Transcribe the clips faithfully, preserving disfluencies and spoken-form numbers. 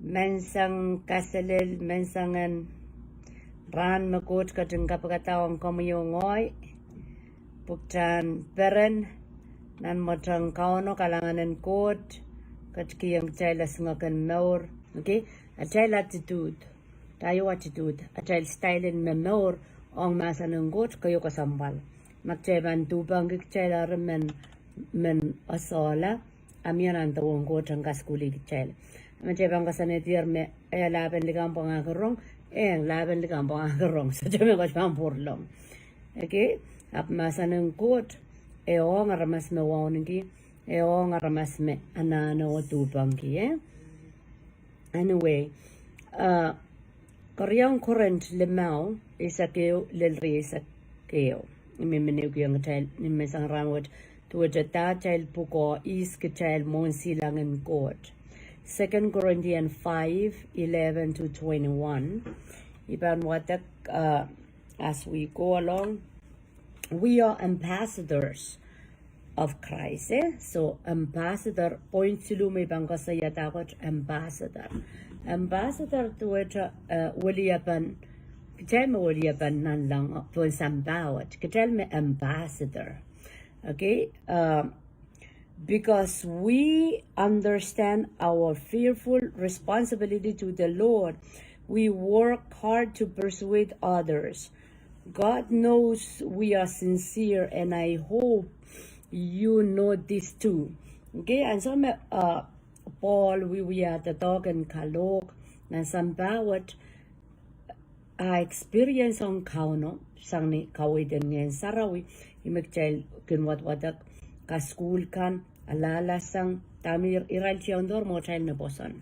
Menseng kaselel, menseng en rahn me Koht ketin kapikada ong komwi oh ngehi. Pwuhk en peren nan mwohten Kauno, kalahngan en Koht ketikihong kitail esingek en mour. Okay? Atail attitude, atail attitude, atail style en momour ong mahsen en Koht keieu kesempwal. Ma kitail pahn duhpangki kitail eri men, men esehla, a mie nan duwen Koht en kasukuhlih kitail. Ma kitail pahn koasoanehdier me, eh, lahpen likamw pwangahki rong, eh, lahpen likamw pwangahki rong. Sohte me koht pahn pwuralong. Okay? Ahpw mahsen en Koht, eh, ong aramas me wauneki, eh, ong aramas me anahne oh duhpangki, eh? Anyway, uh, keriau Korint limau, eisek ehu lel rieisek ehu. I men men ehukiong kitail ni menseng rahn wet, duwehte atail pwukoa ihs kitail mwohn silangin Koht. Second Corinthians five, eleven to twenty-one. I pahn wadek, uh, as we go along. We are ambassadors of Christ, eh? So, ambassador, point siluh me I pahn koasoiada Koht ambassador. Ambassador duwehte, eh, weliepen, kitail me weliepen nanleng pohn sampah wet. Kitail me ambassador. Okay? Um, because we understand our fearful responsibility to the Lord, we work hard to persuade others. God knows we are sincere, and I hope you know this too. Okay, ansou me, uh, Paul wiewia doadoahk en kalohk nan sampah wet, a experience ong Kauno sang ni kaweid en Ngehn Sarawi, ih me kitail kin wadwadek, kasukuhl kan, alahlasang, dahme irail tiaundohr mwohtail me pwoson.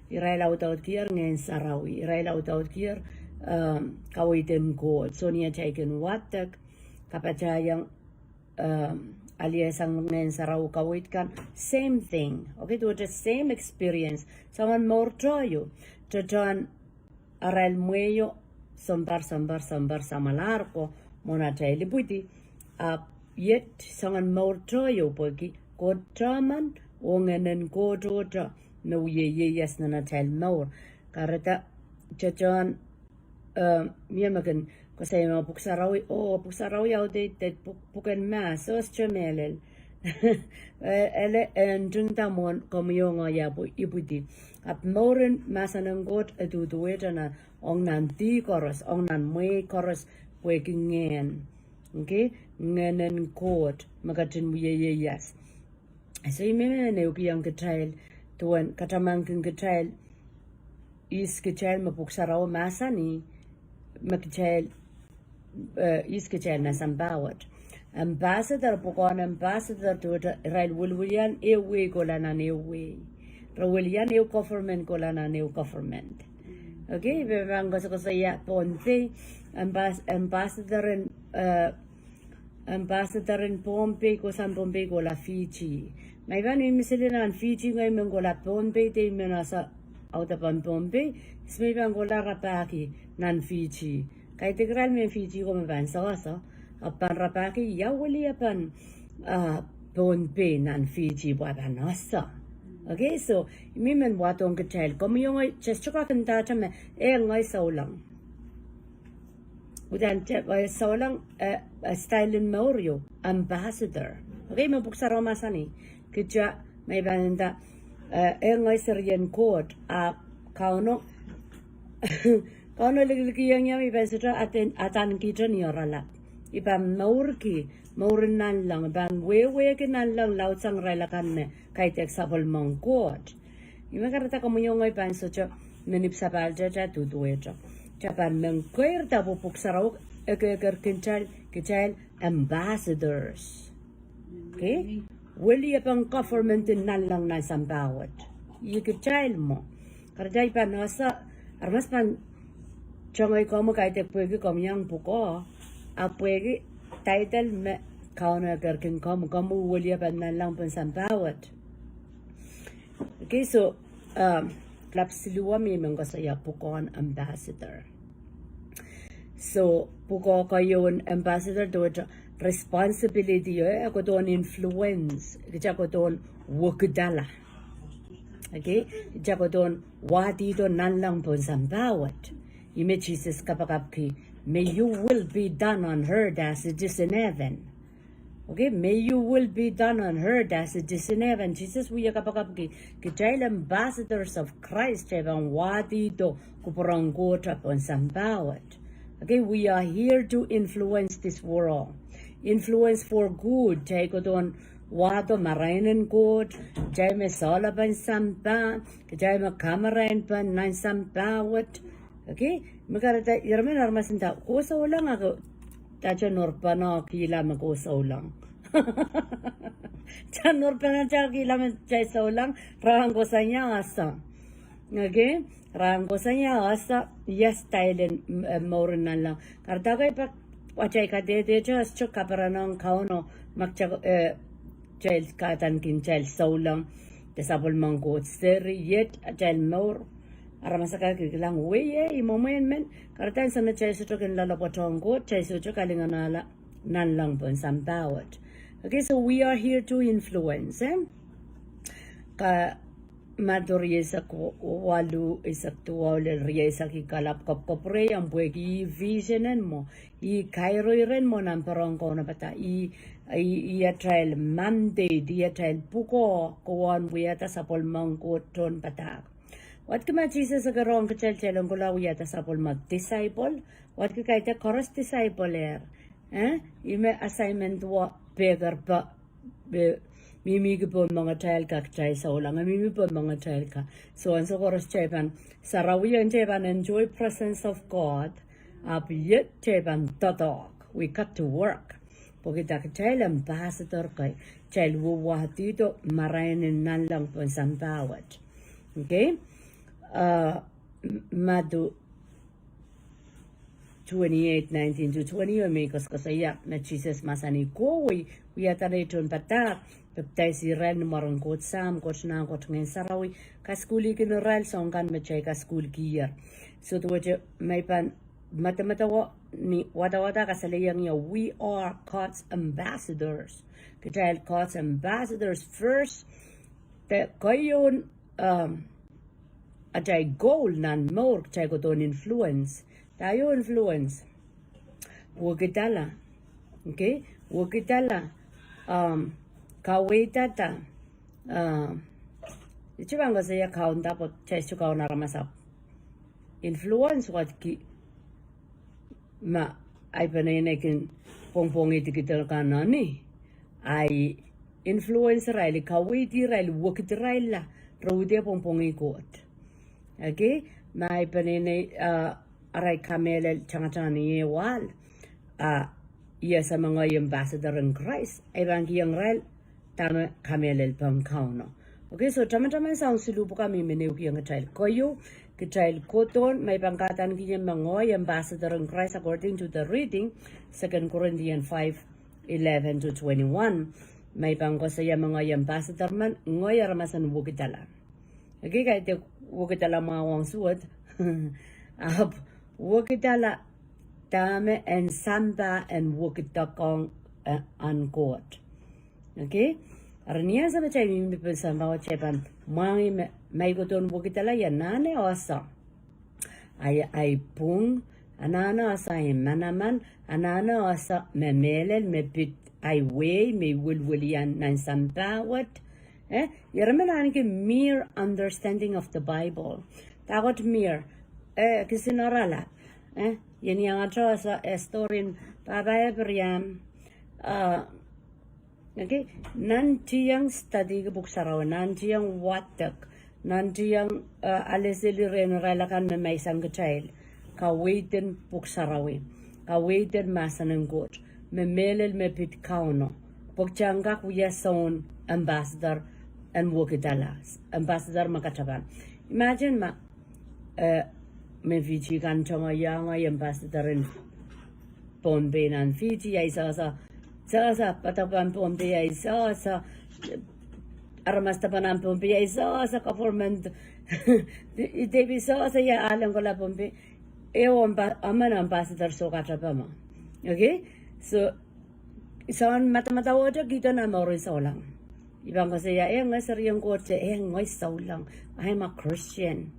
Irail audaudkier Ngehn Sarawi, irail audaudkier, um, kaweid en Koht. So ni atail kin wadek, kapatahiong, um, aliasang Ngehn Sarawi kaweid kan, same thing. Okay, duwehte same experience. Soangen mour tohto, tohtohn arail mwehio, sounpar, sounpar, sounpar, samwalahr ko, mwohn atail ipwidi. Ahpw iet soangen mour tohto pwehki Koht tohman, oh Ngehnen Koht tohto me wie ieias nan atail mour. Kahrehda tohtohn, eh, mie me kin koasoia me Pwuhk Sarawi, oh, Pwuhk Sarawi outdated, pwuhk, pwuken mahs, sohte mehlel. Eh, ele, eh, ntingda mwohn komwi oh ngehi ahpw ipwidi. Ahpw mouren mahsen en Koht e duduwehte nan, ong nan dih koaros, ong nan mwehi koaros, pwehki Ngehn. Okay? Ngehnen Koht me ketin wie ieias. So I men men ehukiong kitail, duwen katamankin kitail, ihs kitail me Pwuhk Sarawi mahsanih, me kitail, eh, ihs kitail nan sampah wet. Ambassador, pwukoahn ambassador duwehte irail wiliwilian ehu wehi kohla nan ehu wehi. Re wilian ehu government kohla nan ehu government. Okay, I pahn koasokoasoia Pohnpei, ambas-, ambassador en, eh, ambassador en Pohnpei, kohsang Pohnpei kohla Fiji. Ma I pahn mihmi sili nan Fiji ngehi men kohla Pohnpei de I men ese audepen Pohnpei, ihs me I pahn kohla rapahki nan Fiji. Kaidehk irail mehn Fiji ko me pahn sewese, ahpw pahn rapahki ia weliepen, ah, Pohnpei nan Fiji pwe pahn ese. Okay, so, I men men wadohng kitail. Komwi oh ngehi, just sohte kak ndahte me, eh, ngehi souleng. Udahn te, eh, souleng, eh, eh, style en mour ieu, ambassador. Okay, me Pwuhk Sarawi mahsanih. Kitail, me I pahn nda, eh, eh, ngehi serien Koht, a Kauno, Kauno likilikiong ie me I pahn sohte aden, adaneki ni oaralap. I pahn mourki, mouren nanleng, I pahn wehwehki nanleng laudsang irail akan me kaidehk sapwellimen Koht. Ih me kahrehda komwi oh ngehi pahn sohte men ipwsapahltehte duduwehte. Kitail pahn men keirda pwe Pwuhk Sarawi ekekerkin kitail, kitail ambassadors. Okay? Weliepen government en nanleng nan sampah wet. Ih kitail mwo. Kahrehda I pahn ese, aramas pahn tengei komwi kaidehk pwehki komwi iang pwukoa, ahpw pwehki title me Kauno ekerkin komwi, komwi weliepen nanleng pohn sampah wet. Okay, so, um, lap siluh me I men koasoia pwukoahn ambassador. So, pwukoa keieu en ambassador duwehte responsibility, eh, e kohdohn influence, kitail kohdohn wekidala. Okay, kita kohdohn wahdihdo nanleng pohn sampah wet. Ih me Sises kapakapki, may you will be done on earth as it is in heaven. Okay, may you will be done on earth as it is in heaven. Sises wia kapakapki, kitail ambassadors of Christ, kitail pahn wahdihdo kupwuren Koht pohn sampah wet. Okay, we are here to influence this world. Influence for good, kitail kohdohn wahdo marain en Koht, kitail me sohla pohn sampah, kitail me kamarain pohn nan sampah wet. Okay, me kahrehda, ire men aramas nda, ke souleng, a ke, ta ke nohrpene kihla me ke souleng. Ta nohrpene ta kihla me ke souleng, rahn koasoia ese. Okay, rahn koasoia ese, yes, style en, eh, mouren nanleng. Kahrehda ke pak, wahda kadehde, just to kaperen ong Kauno, mak tak, eh, kitail kahdaneki kitail souleng, de sapwellimen Koht seri, yet atail mour. Aramas akan kilikilang, wei, eh, ih mwomwen men, kahrehda ansou me kitail sohte kin loalopwoatohng Koht, kitail sohte kalinganahla nanleng pohn sampah wet. Okay, so we are here to influence, eh? Ka Madiu rieisek waluh, eisek duwau lel rieisek, I kalap kopwukopwure, ahpw pwehki ih vision en mwo, ih kairo iren mwo nan pwurehng kaunopada, ih, ih, ih atail mandate, ih atail pwukoa, kowaun wiahda sapwellimen Koht tohnpadahk. Wadki ma Sises e kin rong kitail, kitail en kohla wiahda sapwellime disciple, wadki kaidehk koaros disciple er. Eh? Ih me assignment wet, pehker pa, eh, mihmi ki pohn mengetail ka kitail souleng, eh, mihmi pohn mengetail ka. So, ansou koaros kitail pahn sarawio, kitail pahn enjoy presence of God, ahpw yet kitail pahn doadoahk. We got to work. Pwehki kitail ambassador kei, kitail wahdihdo marain en nanleng pohn sampah wet. Okay? Uh, Madiu twenty-eight, nineteen to twenty, oh me koasoakoasoia me Sises mahsanih, kowe, wiahda nei tohnpadahk, pepdaisih irail ni mwaren Koht Sahm, Koht Nah, Koht Ngehn Sarawi, kasukuhlihkin irail soahng kan me kitail kasukuhlkier. So duwehte ma I pahn medemedewe ni wadawad kasalehiong ie, we are God's ambassadors. Kitail God's ambassadors first. De keieun, um, atail goal nan mour, kitail kohdohn influence. Dahio influence? Wekidala. Okay? Wekidala. Um, kaweidada. Um, I sohte pahn koasoia kaunda pwe kitail sohte kaun aramas ahpw influence wadki. Ma ahi peneinei kin pwongpwongih dikidol kan, ahi influence irail, kaweid irail, wekid irail la, re uhd pwongpwongih Koht. Okay? Ma ahi peneinei, uh, arail kamehlel tangatang ni ehu ahl, uh, I ese me ngehi ambassador en Krais, I pahn kihong irail dahme kamehlel pohn Kauno. Okay, so tamataman soahng siluh pwukat me I men ehukiong kitail. Keieun, kitail kohdohn, ma I pahn kahdaneki ie me ngehi ambassador en Krais, according to the reading, Second Corinthians five, eleven to twenty-one. Ma I pahn koasoia me ngehi ambassador men, ngehi aramas en wekidala. Okay, kaidehk wekidala mwahu ong suwed. Ahpw wekidala dahme en sampah en wekidohng, eh, en Koht. Okay? Eri ni ansou me kitail mihmi pohn sampah wet, kitail pahn mwahngih me, ma I kohdohn wekidala, ia anahne ese. Ahi, ahi pwung, anahne ese ahi manaman, anahne ese me mehlel me pid ahi wehi me I welwelihong nan sampah wet. Eh, ire men ahneki mere understanding of the Bible. Dahkot mere, eh, kisin oaralap. Eh, ien iangete ese, eh, story en Pahpa Abraham, uh, okay, nantihong studyki Pwuhk Sarawi, nantihong wadek, nantihong, uh, alehdi rehn irail akan me menseng kitail, kaweid en Pwuhk Sarawi, kaweid en mahsen en Koht, me mehlel me pid Kauno, pwe kitail en kak wia soun ambassador en wekidala, ambassador me katapan. Imagine ma, eh, me Fiji kan tongoiong, ambassador en Pohnpei nan Fiji, ahi sohso, sohso, padahk pahn Pohnpei, ahi sohso, aramas dipan nan Pohnpei, ahi sohso, government, I depe sohso ia ahlen kohla Pohnpei, ehu amba-, emen ambassador soh katapan. Okay? So, soun madamadau wet kihdo nan mouren souleng. I pahn koasoia, eh, ngehi serien Koht, eh, ngehi souleng. I am a Christian.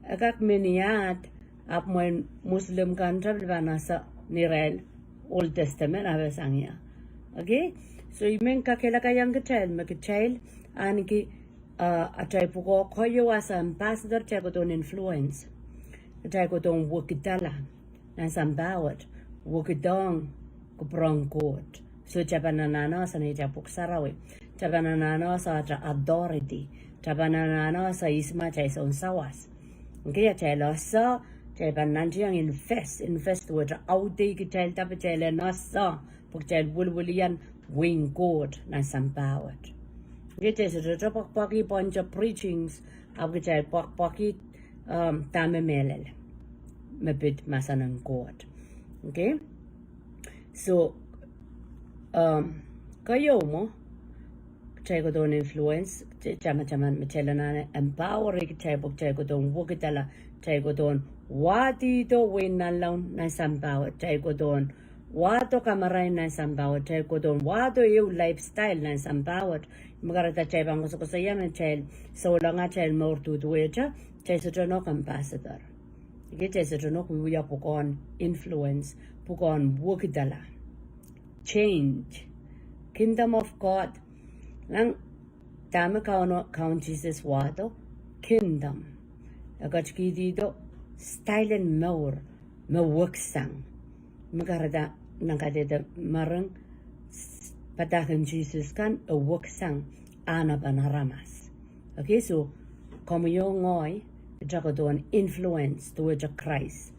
E kak miniat, ahpw mwein Muslim kan te pil pahn ese neirail Old Testament, ahpw sang ie. Okay? So, I men kakehlakaiong kitail, me kitail, ahneki, uh, atail pwukoa keieu as ambassador, kitail kohdohn influence. Kitail kohdohn wekidala nan sampah wet, wekidohng kupwuren Koht. So, kitail pahn anahne sang neitail Pwuhk Sarawi. Kitail pahn anahne sang atail authority. Kitail pahn anahne sang ihs me atail soun sawas. Okay, atail ese, kitail pahn nantihong invest, invest wet audehki kitail, dahme kitail en ese, pwe kitail wiliwilian wehin Koht nan sampah wet. Okay, kitail sohte pwakpwaki pwehn te preachings, ahpw kitail pwakpwaki, um, dahme mehlel, me pid mahsen en Koht. Okay? So, um, keieu mwo, kitail kohdohn influence, kitail tamataman me kitail anahne empower kitail pwe kitail kohdohn wekidala, kitail kohdohn wahdihdo wehin nanleng nan sampah wet, kitail kohdohn wahdo kamarain nan sampah wet, kitail kohdohn wahdo ehu lifestyle nan sampah wet. Me kahrehda kitail pahn koasokoasoia me kitail souleng atail mour duduwehte, kitail sohte nohk ambassador. Okay, kitail sohte nohk wiewia pwukoahn influence, pwukoahn wekidala. Change. Kingdom of God. Nan dahme Kaun, Kaun Sises wahdo, kingdom. E ketikihdo style en mour me weksang. Me kahrehda nan kadehde mering, padahk en Sises kan e weksang ahnepen aramas. Okay, so, komwi oh ngehi, kitail kohdohn influence duwehte Krais.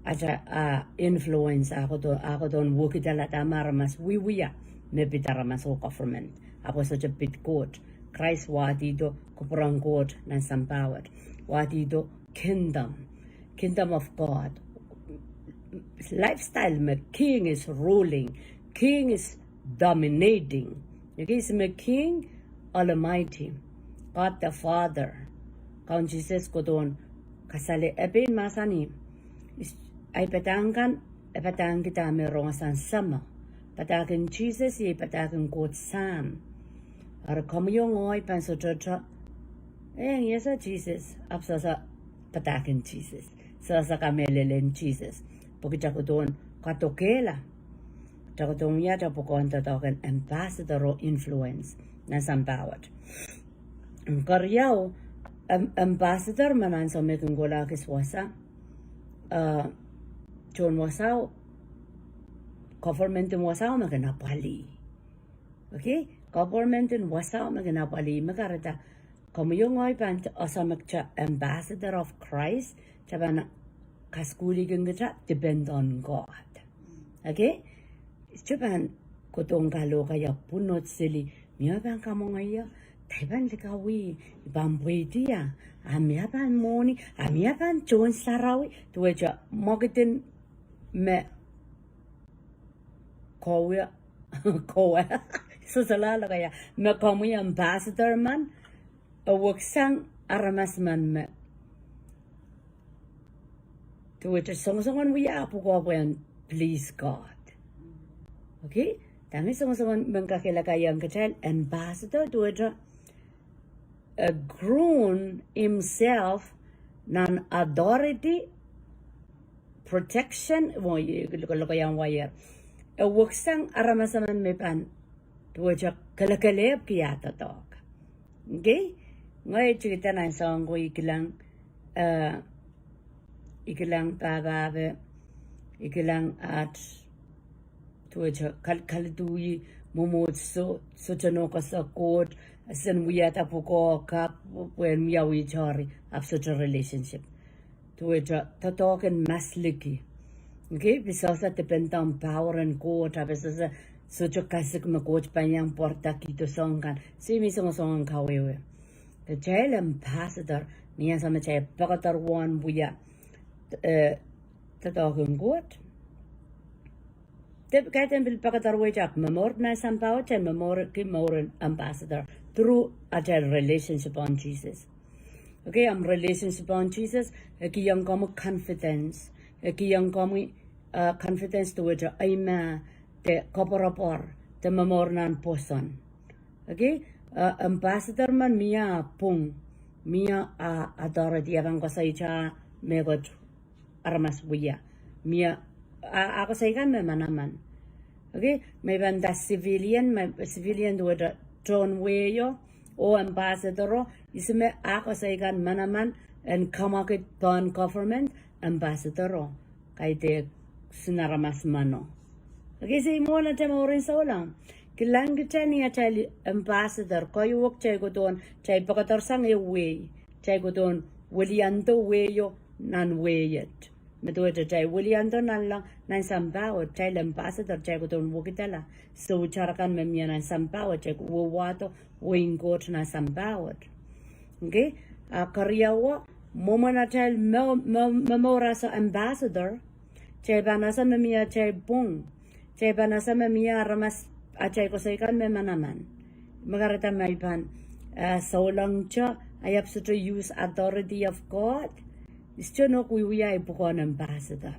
Atail, ah, influence, ah, kohdo-, ah, kohdohn wekidala dahme aramas wiewia, me pid aramas oh government. Ahpw sohte pid Koht. Krais wahdihdo kupwuren Koht nan sampah wet. Wahdihdo kingdom. Kingdom of God. Lifestyle me king is ruling. King is dominating. Okay, ihs me king? Almighty. God the Father. Kaun Sises kohdohn kasale, e pein mahsanih, ihs, ei padahk kan, e padahngki dahme rong sang Samah. Padahk en Sises, iei padahk en Koht Sahm. Eri komwi oh ngehi pahn sohte, eh, ngehi ese Sises, ahpw sohte padahk en Sises. Sohte kamehlele en Sises. Pwe kitail kohdohn kadokehla. Kitail kohdohn wia atail pwukoahn doadoahk en ambassador oh influence nan sampah wet. Keriau, am-, ambassador me nan soh me kin kohla kis wasa, eh, tohn wasao, government en wasao me kin apwalih. Okay? Government en wasao me kin apwalih, me kahrehda komwi oh ngehi pahn ese me kitail ambassador of Christ, kitail pahn kasukuhlihkin kitail depend on God. Okay? Kitail pahn kohdohn kalohkaia pwunod seli, mie pahn kamwenge ie, dahme pahn likawih, I pahn pweidi ia, a mie pahn mwohni, a mie pahn tohn sarawi, duwehte mwekid en me kowe, kowe, sohte loalokaiada, me komwi ambassador men, e weksang aramas men me duwehte songosong en wia pwukoa pwehn please God. Okay? Dahme songosong en men kakehlakaiong kitail ambassador duwehte e ground himself nan authority, protection, mwo, lokolokaiong wire. E weksang aramas emen me pahn duwehte kelekelehpw ki ah doadoahk. Okay? Ngehi tikida nan soahng ko I kilang, eh, I kilang pahpahpe, I kilang at, duwehte kal-, kaliduhi, mwomwohdiso, sohte nohk ese Koht, sen wiahda pwukoa kapw, pwehn wiawi tori, ahpw sohte relationship. Duwehte doadoahk en masliki. Okay, pwe sohte depend on power en Koht, ahpw sohte, sohte kasik me Koht pahn iang pwarada kihdo soahng kan. Se mie songosong en kawehwe. Kitail ambassador, ni ansou me kitail pekederwohn wia, eh, doadoahk en Koht. De kaidehn pil pekederwei ahpw momour nan sampah wet, kitail momourki mour en ambassador through atail relationship ohng Sises. Okay, ahmw relationship ohng Sises, e kihong komwi confidence. E kihong komwi, uh, confidence duwehte eimah, de koapworopwor, de momour nan pwoson. Okay, eh, ambassador men mie ah pwung, mie ah authority, e pahn koasoia mehkot aramas wia. Mie ah, ah koasoi kan me manaman. Okay, me pahn nda civilian, me civilian duwehte tohn wehio, oh ambassador o, ihs me ah koasoi kan manaman en kamwakid pohn government, ambassador o. Kaidehk soun aramas meno. Okay, sei mwohn atail mouren souleng. Kilang kitail ni atail ambassador, koahiek kitail kohdohn, kitail pekedersang ehu wehi, kitail kohdohn weliando wehio nan wehi et. Me duwehte kitail weliando nanleng nan sampah wet, kitail ambassador, kitail kohdohn wekidala soutar kan me mie nan sampah wet, kitail wehwehdo wehin Koht nan sampah wet. Okay? Ah keriau, mwomwen atail mo-, mo-, momour as ambassador, kitail pahn ese me mie atail pwung. Kitail pahn ese me mie aramas atail koasoi kan me manaman. Me kahrehda me I pahn, eh, souleng te, I ahpw sohte use authority of God. I sohte nohk wiewia ahi pwukoahn ambassador.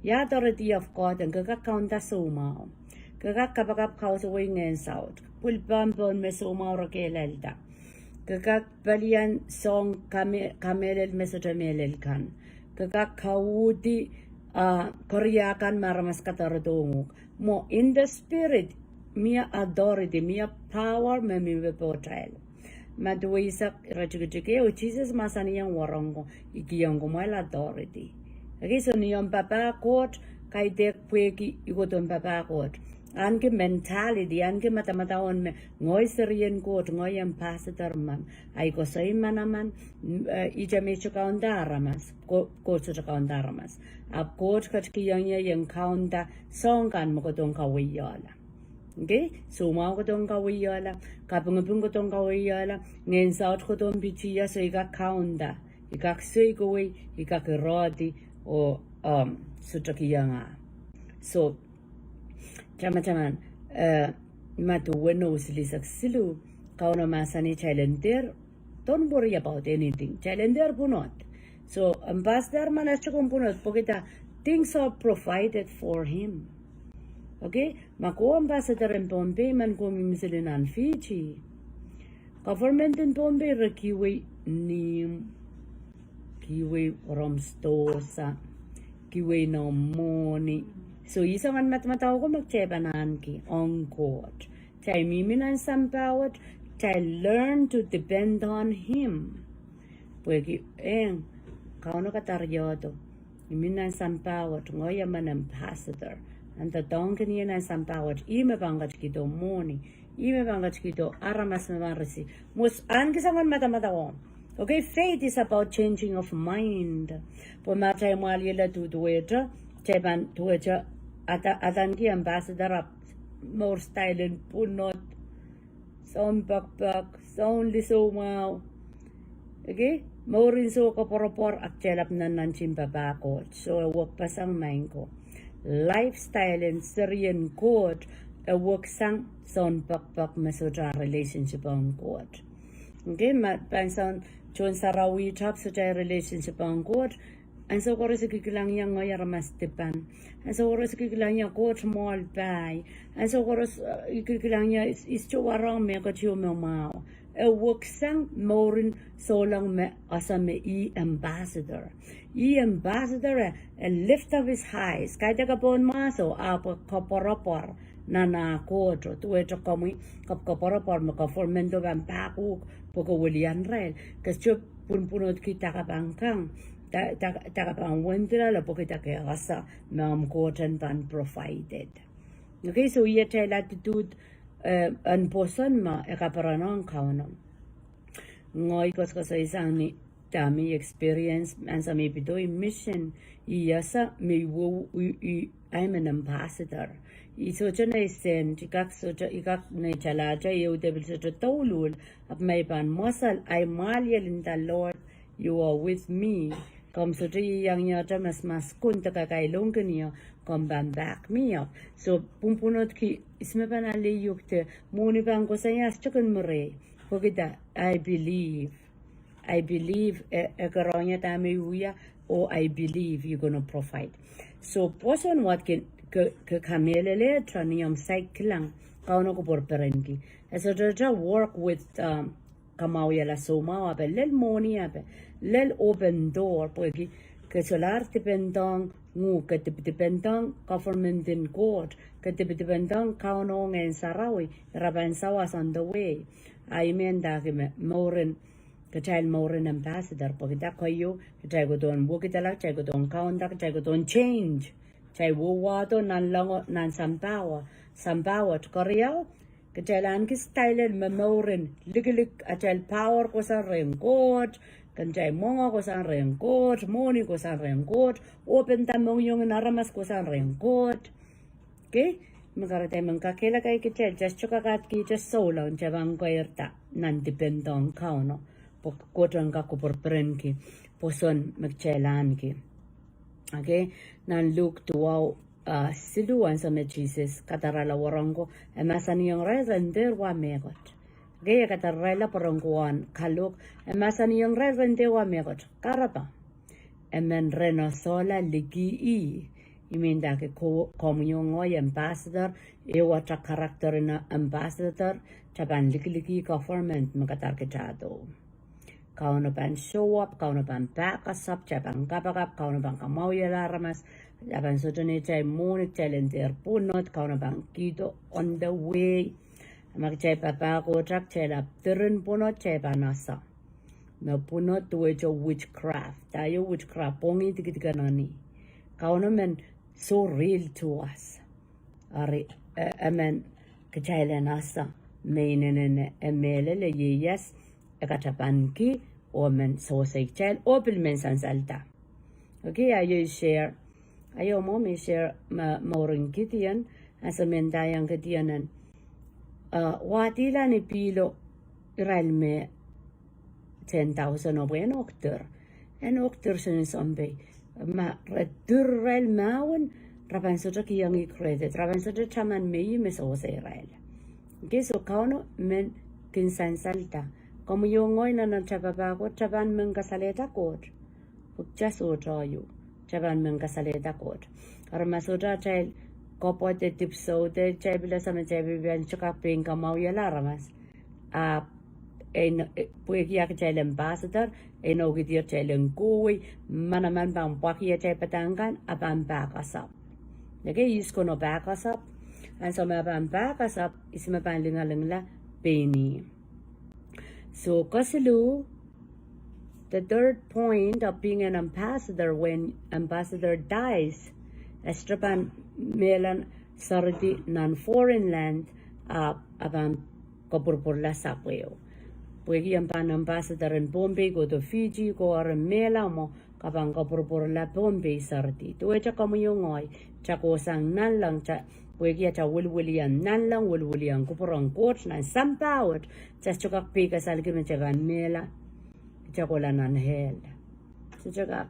Ia authority of God en? Ke kak kaunda soumwahu. Ke kak kapakap kausawei ngehn saut. Pwil pahn pohn me soumwahu re kehlailda. Ke kak pelian soang kame-, kamehlel me sohte mehlel kan. Ke kak kauhdi, ah, keria kan me aramas kadarodohng uhk. Mwo, in the spirit, mie authority, mie power me mih pohtail. Madiu eisek, iretikitik ehu, Sises mahsanihong wahnpoaron ko, I kihong kumwail authority. Okay, so ni omw papah Koht, kaidehk pwehki I kohdohn papah Koht. Ahneki mentality, ahneki madamadau en me ngehi serien Koht, ngehi ambassador men. Ahi koasoi manaman, mm, eh, ihte me I sohte kaunda aramas, Ko-, Koht sohte kaunda aramas. Ahpw Koht ketikihong ie ien kaunda soang kan me kohdohn kawehiala. Okay? Soumwahu kohdohn kawehiala, kapingiping kohdohn kawehiala, ngehn saut kohdohn pitih ie, so I kak kaunda, I kak soikowei, I kak irehdi, oh, um, sohte kihong ah. So, tamataman, eh, Madiu weneu, silihsek siluh, Kauno mahsanih kitail en dehr, don't worry about anything. Kitail en dehr pwunod. So, ambassador men e sohte kin pwunod, pwehki da, things are provided for him. Okay? Ma komw ambassador en Pohnpei, ma komw mihmi sili nan Fiji, government en Pohnpei re kihwei nim, kihwei rehmw sidohsa, kihwei noumw mwohni. So, ih soangen madamadau ko me kitail pahn ahneki ong Koht. Kitail mihmi nan sampah wet, kitail learn to depend on him. Pwehki, eh, Kauno kadariehdo. I mih nan sampah wet, ngehi emen ambassador. Ahn doadoahngkin ie nan sampah wet, ih me pahn ketikihdo mwohni, ih me pahn ketikihdo aramas me pahn risi. Mwo, ahneki soangen madamadau. Okay, faith is about changing of mind. Pwe ma kitail mwahliel duduwehte, kitail pahn duwehte, ada, adaneki ambassador ahpw mour style en pwunod, soun pekipek, soun lih soumwahu. Okay? Mour en soh koapworopwor, ahpw kitail ahpw nannantihong papah Koht. So e wekpeseng, maing ko. Lifestyle en serien Koht, e weksang soun pekipek me sohte relationship ong Koht. Okay, ma pahn soun, Sohn Sarawi ahpw sohte relationship ong Koht. Ansou koaros I kikilang ie ngehi aramas dipan. Ansou koaros I kikilang ie Koht mwoahl pai. Ansou koaros, eh, I kikilang ie is, is to warohng mehkot ieu me mwahu. E weksang mourin souleng me ese me ih ambassador. Ih ambassador e, e lift up his eyes. Kaidehk e pohn mahso, ahpw e koapworopwor nan ah Koht, duwehte komwi, ke koapworopwor me government o pahn pahkihuk pwe ke welian irail. Ke sohte pwunpwunodki dake pahn kang, da, da, dake pahn wendilala pwehki dake ese me omw Koht en pahn provided. Okay, so ih atail attitude, eh, en pwoson me e kaperen ong Kauno. Ngehi koasokoasoi sang ni dahme I experience ansou me I pidoi mission, I ese me I wou, I, I, I am an ambassador. I sohte nei sent, I kak sohte, I kak nei talahte, I uhd pil sohte douluhl, ahpw ma I pahn mwesel, ahi mwahliel in the Lord, you are with me. Komw sohte iang ie atail mas, mas kunde kakailongkin ie, komw pahn back me up. So, pwunpwunodki, ihs me pahn ale iuk de, mwohni pahn koasoia, I sohte kin murei. Pwehki da, I believe. I believe, e, e kerehng ie dahme I wia, oh I believe you're gonna provide. So, pwoson wet ke, ke, ke kamehlele, tra ni omw saik kilang, Kauno kupwur perenki. E sohte work with, um, kamwahwihala soumwahu ape, lel mwohni ape, lel open door, pwehki ke solahr dipendohng nguhk, ke dip-, dipendohng government en Koht, ke dip-, dipendohng Kauno Ngehn Sarawi, ira pahn sawas on the way. A I men ndahki me mouren, kitail mouren ambassador, pwehki dah? Keieu, kitail kohdohn wekidala, kitail kohdohn kaunda, kitail kohdohn change. Kitail wahdo nanlengo nan sampah, sampah wet. Keriau, kitail ahneki style me mouren likilik, atail power kohsang rehn Koht, kitail mwenge kohsang rehn Koht, mwohni kohsang rehn Koht, open dah mohngiong en aramas kohsang rehn Koht. Okay? Me kahrehda I men kakehlaka kitail, just sohte kakahd kitail souleng, kitail pahn keirda nan dipendohng Kauno, pwe Koht en kak kupwur perenki pwoson me kitail ahneki. Okay, nan Luk duwau, uh, siluh, ansou me Sises kadarala wahnpoaron ko, e mahsanihong irail ren dehr wa mehkot. Okay, e kadarala wahnpoaron ko en kalohk, e mahsanihong irail ren dehr wa mehkot. Kahrehda emen rehn Ohsoala liki ih. I men ndahki ko-, komwi oh ngehi ambassador, ehu ata character en ambassador, kitail pahn likiliki government me kadahr kitail do. Kauno pahn show up, Kauno pahn pahkasap, kitail pahn kapakap, Kauno pahn kamwahwihala aramas, kitail pahn sohte neitail mwohni, kitail en dehr pwunod, Kauno pahn kihdo on the way. A ma kitail papah Koht, kitail ahpw diren pwunod, kitail pahn ese me pwunod duwehte witchcraft. Dah ieu witchcraft? Pwongih dikedik en eni. Kauno men so real to us. Ari, e, emen kitail en ese me inenen e mehlel, e ieias, e katapanki, oh men sewese kitail, oh pil men sansalda. Okay, a iei share. A iei mwo me share me, mouren Gideon, ansou me ndaiong Gideon en, uh, wahdihla ni pihlo irail me ten thousand o pwe en ok dir. En ok dir soangen sounpei. Ma re dir irail mahwen, re pahn sohte kihong ih credit. Re pahn sohte taman me ih me sewese irail. Okay, so Kauno men kin sansalda. Komwi oh ngehi nan atail papah Koht, kitail pahn men kasalehda Koht. Pwe kitail sohte ieu. Kitail pahn men kasalehda Koht. Ari ma sohte atail kapwede dipwisou de, kitail pil ese me kitail pil pahn kak pein kamwahwihala aramas. A, en, e, pwehki kitail ambassador, e inoukihdi atail en kohwei, manaman pahn pwakih atail padahk kan, a pahn pahkasap. Okay, ihs Kauno pahkasap? Ansou me a pahn pahkasap, ihs me pahn lingalingla? Pein ih. So, kesiluh, the third point of being an ambassador, when ambassador dies, e sohte pahn mehla seridi nan foreign land, a, a pahn kapwurpwurla sapweo. Pwehki e pahn ambassador en Pohnpei ko de Fiji ko, eri mehla mwo, ke pahn kapwurpwurla Pohnpei seridi. Duwehte komwi oh ngehi, kitail kohsang nanleng, kitail, pwehki atail wiliwiliong nanleng, wiliwiliong kupwuren Koht nan sampah wet, kitail sohte kak peikasalki me kitail pahn mehla, kitail kohla nan hell. Sohte kak.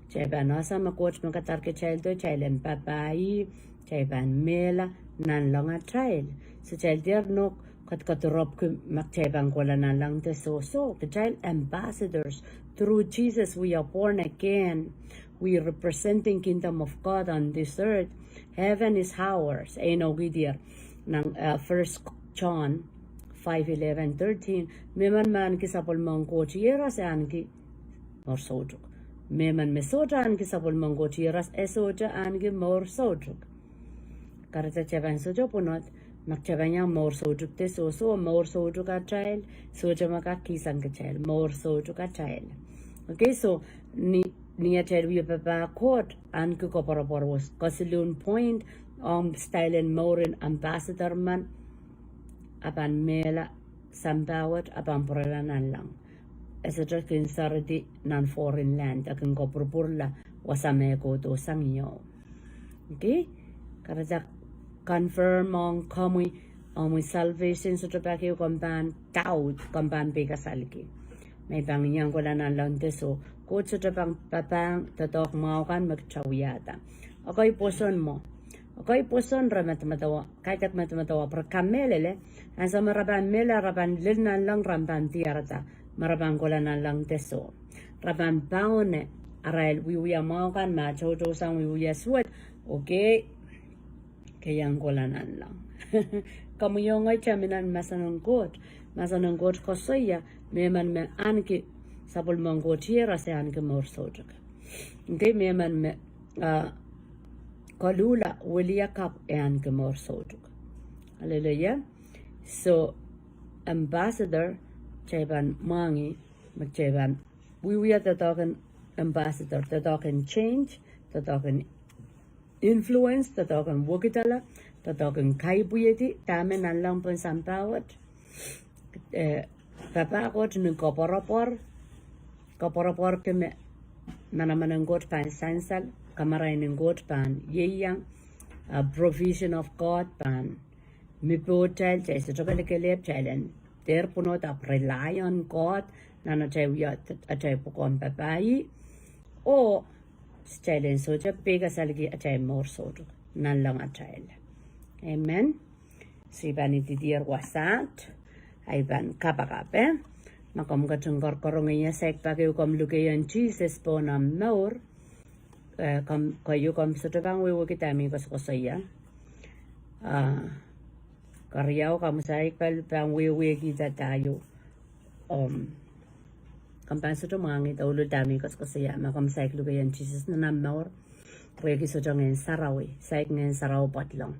Kitail pahn ese me Koht me kadahr kitail do, kitail en papah ih, kitail pahn mehla nanleng atail. So kitail dehr nohk kadkadorop ki ma kitail pahn kohla nanleng de soh. So kitail ambassadors. Through Jesus we are born again. We representing kingdom of God on this earth. Heaven is ours. E inoukihdier nan, uh, First John five eleven thirteen. Mehmen me ahneki sapwellimen Koht Ieros e ahneki mour soutuk. Mehmen me sohte ahneki sapwellimen Koht Ieros e sohte ahneki mour soutuk. Kahrehda kitail pahn sohte pwunod, ma kitail pahn iang mour soutuk de soh. So mour soutuk atail, sohte me kak kihsang kitail, mour soutuk atail. Okay, so ni, ni atail wia papah Koht, ahneki koapworopwor wet. Kesiluhn point, ong style en mouren ambassador men, a pahn mehla sampah wet, a pahn pwurala nanleng. E sohte kin seridi nan foreign land, e kin kapwurpwurla wasa me kohdo sang ieu. Okay? Kahrehda confirm ong komwi, omwi salvation sohte pak ehu komw pahn doubt, komw pahn peikasalki me I pahn iang kohla nanleng de soh. Koht sohte pahn papahng doadoahk mwahu kan me kitail wiahda. Okay, pwoson mwo. Okay, pwoson re medemedewe, kaidehk medemedewe, pwe re kamehlele, ansou me re pahn mehla, re pahn lel nanleng, re pahn diarada me re pahn kohla nanleng de soh. Re pahn paune arail wiewia mwahu kan me toutou sang wiewia suwed. Okay. Ke iang kohla nanleng. Komwi oh ngehi kitail mi nan mahsen en Koht. Mahsen en Koht koasoia, mehmen me ahneki sapwellimen Koht iehros e ahneki mour soutuk. Ngehi mehmen me, ah, koluhla wiliakapw e ahneki mour soutuk. Hallelujah. So, ambassador, kitail pahn mwahngih, me kitail pahn wiewia doadoahk en ambassador, doadoahk en change, doadoahk en influence, doadoahk en wekidala, doadoahk en kaipwihedi dahme nanleng pohn sampah wet. Eh, papah Koht ni koapworopwor, koapworopworki me manaman en Koht pahn sansal, kamarain en Koht pahn ieiang, ah, provision of God pahn mi pohtail, kitail sohte kelekelehpw, kitail en dehr pwunod ahpw rely on God nan atail wia atail pwukoahn papah ih. Oh, kitail en sohte pei kasalki atail mour soutuk, nanleng atail. Amen. So I pahn idihdier wasaht, I pahn kapakap, eh. Ma komw ketin korokorong ie, saik pak ehu komw lukehiong Sises pohn omw mour. Eh, komw, keieu komw sohte pahn wehwehki dahme I koasokoasoia. Ah, keriau komw saik pahn, pahn wehwehkihda dahme I Om, komw pahn sohte mwahngih douluhl dahme I koasokoasoia, ma komw saik lukehiong Sises nan omw mour, pwehki sohte Ngehn Sarawi, saik Ngehn Sarawi pwadlong.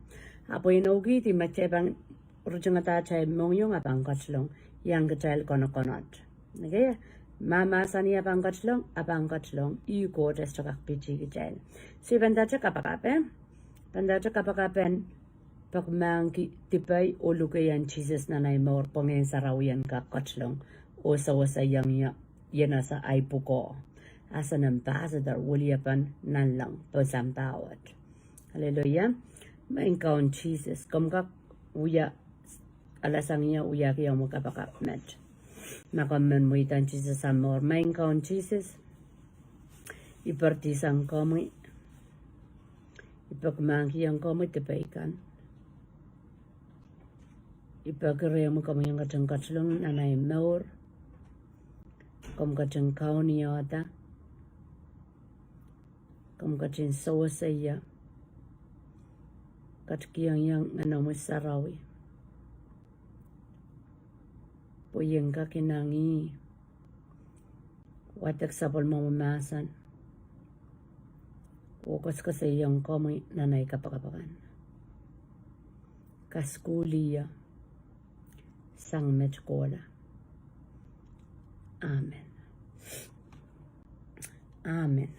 Ahpw inoukihdi ma kitail pahn ritingada atail mohngiong a pahn ketlong, iang kitail konokon. Okay? Ma mahsanih a pahn ketlong, a pahn ketlong, ih Koht e sohte kak pitih kitail. So I pahn ndahte kapakap, eh? Pahn ndahte kapakap en peki mahkki dipei oh lukehiong Sises nan ei mour pwe Ngehn Sarawi en kak ketlong oh sewese iang ie, ien ese ei pwukoa. As an ambassador, weliepen nanleng pohn sampah wet. Hallelujah. Maing Kaun Sises, komw kak wia, alasang ie wiahki omw kapakap met. Ma komw men mweidohng Sises omw mour. Maing Kaun Sises, I perdisang komwi. I peki mahkki ong komwi dipei kan. I peki rehmwi komwi en ketin ketlong nan ei mour. Komw ketin kaunihada. Komw ketin sewese ie. Ketikihong ie Ngehnomwi Sarawi. Pwe I en kak inangih. Wadek sapwellimomwi mahsen. Oh koasokoasoiong komwi nan ei kapakap akan. Kasukuhlih ie sang met kohla. Amen. Amen.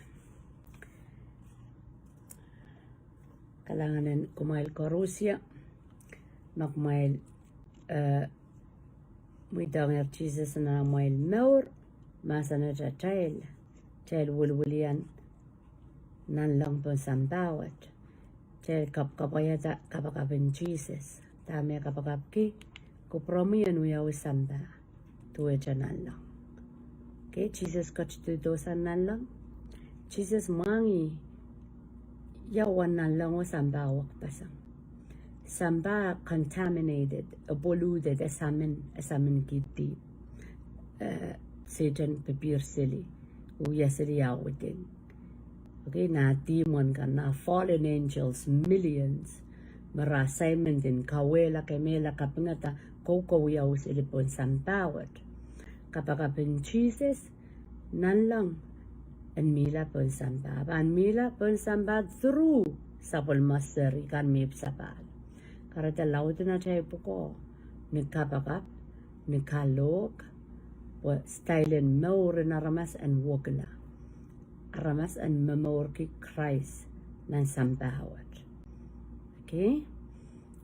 Kalahngan en kumwail koaros ie. Ma kumwail, eh, mweidohngehr Sises nan amwail mour, mahsanihong atail, atail wiliwilian nanleng pohn sampah wet. Kitail kapwaiada kapakap en Sises. Dahme e kapakapki, kupwuromwi en wiawi sampah duwehte nanleng. Okay, Sises ketidohsang nanleng. Sises mwahngih ia uwen nanleng oh sampah wekpeseng. Sampah contaminated, eh, polluted, eh, samin, eh, samin kihdi. Eh, Sehdan pepeir seli, wia seli ah widing. Okay, nah demon kan, nah fallen angels, millions. Me re assignment en kauwehla, kemehla, kapingada, koukowiawi seli pohn sampah wet. Kapakap en Sises, nanleng en mihla pohn sampah. Pahn mihla pohn sampah through sapwellime seri kan me ipwsapahl. Kahrehda laud en atail pwukoa, ni kapakap, ni kalohk, pwe style en mour en aramas en wekila. Aramas en momourki Krais nan sampah wet. Okay?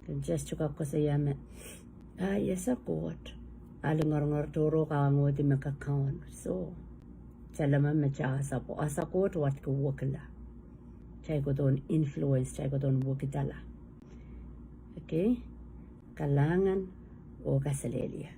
Ken Sises sohte kak koasoia me, ah, I ese Koht. A lingeringerdo oh kaungohdi me kakaun. So, kitail me me kitail ese pwe ese Koht wadki wekila. Kitail kohdohn influence, kitail kohdohn wekidala. Okay? Kalahngan oh kaselehlie.